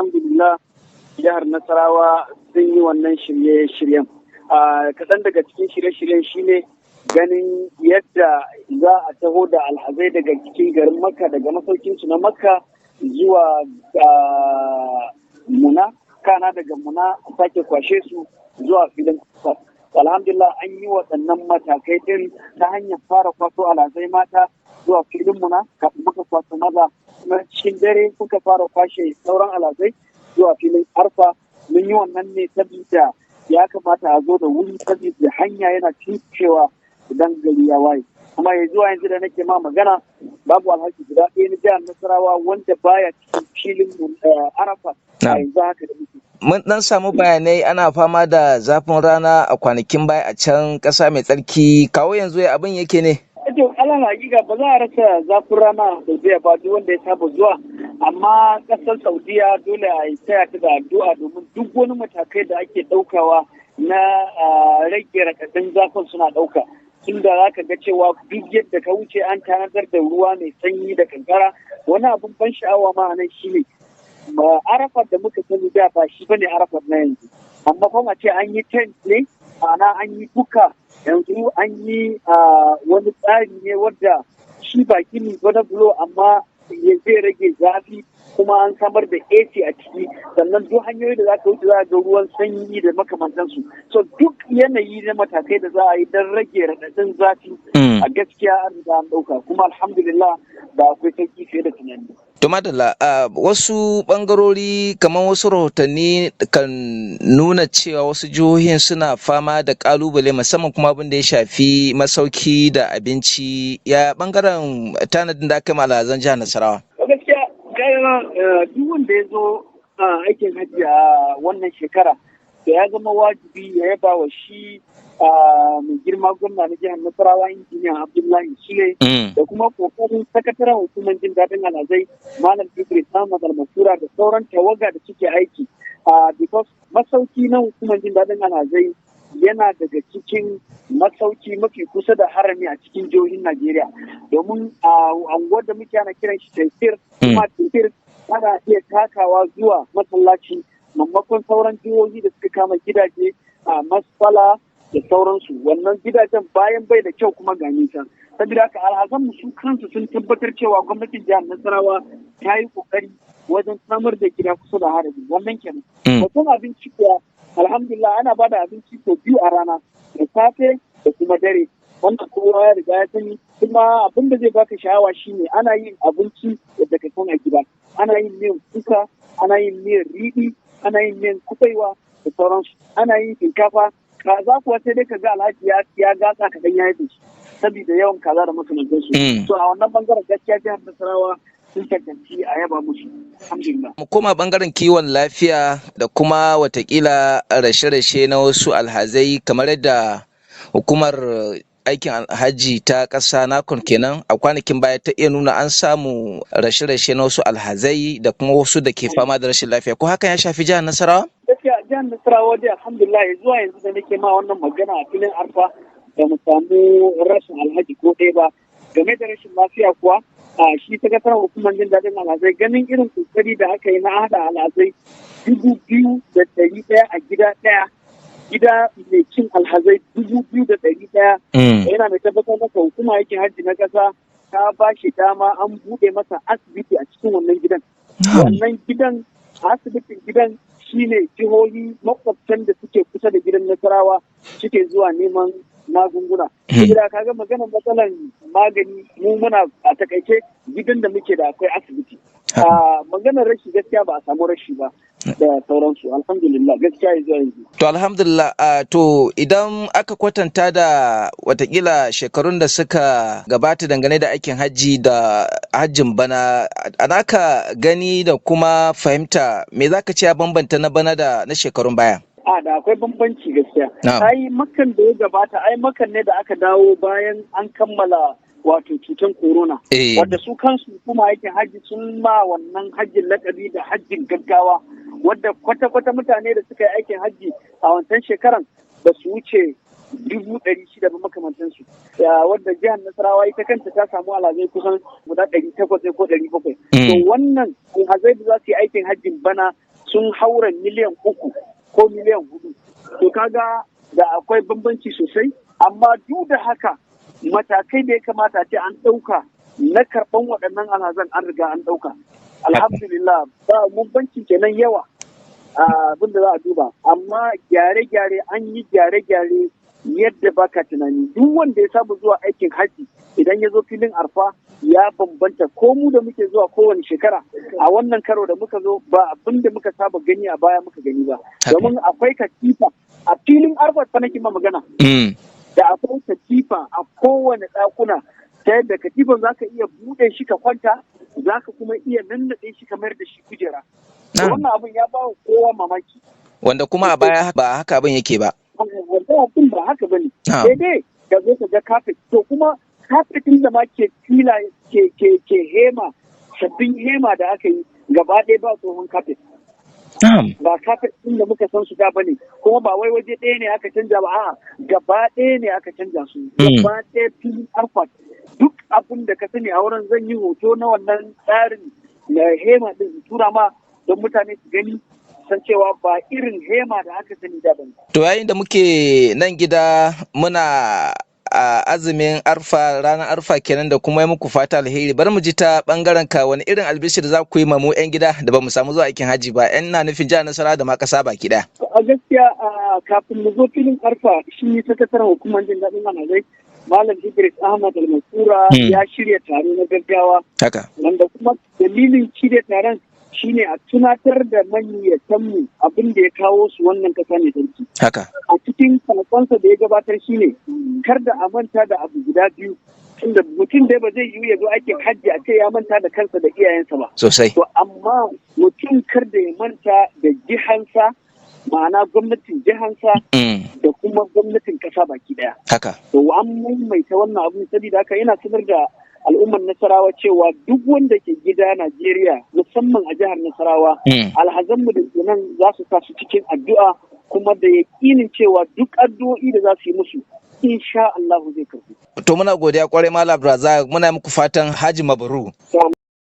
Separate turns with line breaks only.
Alhamdulillah, jihar Nasarawa sun yi wannan shirye-shiryen. Kaɗan daga cikin shirye-shiryen shine ganin yadda za a taho da alhazai daga cikin garin Makka, daga masaukinsu na Makka zuwa Muna, kana daga Muna sake kwashe su zuwa filin Arfa. Alhamdulillah, an yi waɗannan matakai ɗin ta hanyar fara kwaso alhazai mata zuwa filin Muna kafin muka kwaso maza. Kuma cikin dare muka fara kwashe sauran alhazai zuwa filin Arfa. Mun yi wannan ne saboda ya kamata a zo da wuri, saboda hanya yana cushewa idan gari ya waye. Kuma ya zuwa yanzu da nake ma magana, babu alhaji guda ɗaya na jihar Nasarawa wanda baya cikin filin Arafa a yanzu haka da muke.
Mun ɗan samu bayanai ana fama da zafin rana a kwanakin baya a can ƙasa mai tsarki. Kawo yanzu ya abin yake ne?
To, alal hakika ba za a rasa zafin rana a Saudiya ba, duk wanda ya saba zuwa. Amma ƙasar Saudiya dole a yi taya ta da addu'a, domin duk wani matakai da ake ɗaukawa na rage raɗaɗin zafin suna ɗauka. Tunda za ka ga cewa duk yadda ka wuce an tanadar da ruwa mai sanyi da kankara. Wani abin ban sha'awa ma a nan shine Arafat da muka sani da ba shi bane Arafat na yanzu. Amma kuma ce an yi tent ne, ma'ana an yi buka. Yanzu an yi wani tsari ne wadda shi ba gini ba na bulo, amma zai rage zafi, kuma an samar da AC a ciki. Sannan duk hanyoyi da za ka wuce za ga ruwan sanyi da makamantansu. So duk yanayi na matakai da za a yi don rage raɗaɗin zafi, a gaskiya an riga an ɗauka, kuma alhamdulillah da akwai sauki fiye da tunani.
To madalla, wasu bangarori kamar wasu rahotanni kan nuna cewa wasu jihohin suna fama da kalubale, musamman kuma abin da ya shafi masauki da abinci. Ya bangaren tanadin da aka yi alhazan jihar Nasarawa?
Gaskiya duk wanda ya zo aikin hajji a wannan shekara da ya zama wajibi ya yaba wa shi mai girma gwamna na jihar Nasarawa, Injiniya Abdullahi Sule, da kuma kokarin sakataren hukumar jin daɗin alhazai, Malam Idris Ahmad Almasura, da sauran tawaga da suke aiki, because masauki na hukumar jin daɗin alhazai yana daga cikin masauki mafi kusa da harami a cikin jihohin Najeriya, domin a anguwar da muke ana kiran shi Taisir, kuma Taisir ana iya takawa zuwa masallaci, maimakon sauran jihohi da suka kama gidaje a Masfala da sauransu. Wannan gidajen bayan bai da kyau kuma ga nisa. Saboda haka alhazan mu su kansu sun tabbatar cewa gwamnatin jihar Nasarawa ta yi kokari wajen samar da gida kusa da harami. Wannan kenan. Batun abinci kuwa, alhamdulillah, ana bada abinci sau biyu a rana, da safe da kuma dare. Wannan kowa ya riga ya sani. Kuma abin da zai baka sha'awa shine ana yin abinci yadda ka san a gida. Ana yin miyan kuka, ana yin miyan riɗi, ana yin miyan kubaiwa da sauransu, ana yin shinkafa. Kaza kuwa sai dai ka ga alhaji ya gasa kaɗan ya yi saboda yawan kaza da makamantansu. So a wannan bangaren gaskiya jihar Nasarawa sun cancanci a yaba musu, alhamdulillah.
Mu koma bangaren kiwon lafiya da kuma watakila rashe-rashe na wasu alhazai, kamar yadda hukumar aikin hajji ta ƙasa, NAHCON kenan, a kwanakin baya ta iya nuna an samu rashe-rashe na wasu alhazai da kuma wasu da ke fama da rashin lafiya. Ko hakan ya shafi jihar Nasarawa?
Gaskiya jihar Nasarawa dai alhamdulillah, zuwa yanzu da nake ma wannan magana a filin Arfa ba mu samu rashin alhaji ko ɗaya ba. Game da rashin lafiya kuwa, a shi sakataren hukumar jin daɗin alhazai, ganin irin kokari da aka yi na haɗa alhazai 2,100 a gida ɗaya, gida mai cin alhazai 2,100, yana mai tabbatar maka hukuma aikin hajji na ƙasa ta ba shi dama an buɗe masa asibiti a cikin wannan gidan. Wannan gidan, asibitin gidan shine jihohi makwabtan da suke kusa da gidan Nasarawa suke zuwa neman magunguna. Saboda kaga maganar matsalar magani, mu muna a takaice gidan da muke da akwai asibiti. Maganar rashi, gaskiya ba a samu rashi ba da sauransu, alhamdulillah, gaskiya yanzu yanzu.
To alhamdulillah. To idan aka kwatanta da watakila shekarun da suka gabata dangane da aikin hajji da hajjin bana, ka gani da kuma fahimta, me za ka ce ya bambanta na bana da na shekarun baya?
A, da akwai bambanci gaskiya. Ai Makkan da ya gabata, ai Makkan ne da aka dawo bayan an kammala wato cutar corona. Wadda su kansu kuma aikin hajji sun ma wannan hajjin lakabi da hajjin gaggawa. Wadda kwata-kwata mutane da suka yi aikin hajji a wancan shekaran ba su wuce 600,000 ba makamantansu. Wanda jihar Nasarawa ita kanta ta samu alhazai kusan guda 800 ko 700. To wannan alhazai da za su yi aikin hajjin bana sun haura 3 miliyan ko 4 miliyan. To kaga da akwai bambanci sosai, amma duk da haka matakai da ya kamata ce an ɗauka na karɓan waɗannan alhazan an riga an ɗauka. Alhamdulillah, ba bambanci kenan yawa abin da za a duba, amma gyare-gyare an yi gyare-gyare yadda baka tunani. Duk wanda ya saba zuwa aikin hajji, idan ya zo filin Arfa ya bambanta. Ko mu da muke zuwa kowane shekara, a wannan karo da muka zo ba abin da muka saba gani a baya muka gani ba, domin akwai katifa a filin Arfa fa nake ma magana. Da akwai katifa a kowane ɗakuna, ta yadda katifan za ka iya buɗe shi ka kwanta, za ka kuma iya nannaɗe shi ka mayar da shi kujera. Wannan abin ya ba kowa mamaki.
Wanda kuma a baya ba haka abin yake ba.
Wanda abin ba haka bane. Sai dai ka zo ka ga kafet. To kuma kafetin da ma ke fila ke hema, sabbin hema da aka yi gaba ɗaya ba tsohon kafet. Ba kafet ɗin da muka san su da bane, kuma ba wai waje ɗaya ne aka canja ba, a'a, gaba ɗaya ne aka canja su. Gaba ɗaya filin Arfat, duk abin da ka sani a wurin, zan yi hoto na wannan tsarin na hema ɗin tura ma don mutane su gani, san cewa ba irin hema da aka sani da bane.
To yayin da muke nan gida muna a azumin Arfa, ranar Arfa kenan, da kuma yi muku fata alheri, bari mu ji ta bangaren ka, wani irin albishir za ku yi ma mu 'yan gida da ba mu samu zuwa aikin haji ba, 'yan na nufin jihar Nasarawa da ma kasa baki daya?
A gaskiya, kafin mu zo filin Arfa, shi sakataren hukumar jin daɗin alhazai, Malam Idris Ahmad Almasura, ya shirya taro na gaggawa. Wanda kuma dalilin shirya taron shine a tunatar da maniyyatanmu abin da ya kawo su wannan kasa mai tsarki. A cikin sakonsa da ya gabatar shine kar da a manta da abu guda biyu. Tunda mutum dai ba zai yiwu ya zo aikin hajji a ce ya manta da kansa da iyayensa ba. To amma mutum kar da ya manta da jihansa, ma'ana gwamnatin jihansa da kuma gwamnatin kasa baki daya. To an maimaita wannan abu, saboda haka yana sanar da al'ummar Nasarawa cewa duk wanda ke gida Najeriya, musamman a jihar Nasarawa, alhazanmu da ke nan za su sa su cikin addu'a, kuma da yaƙinin cewa duk addu'o'i da za su yi musu, insha Allah zai karɓi.
To muna godiya kwarai, Malam Abdulrazak, muna muku fatan haji mabrur.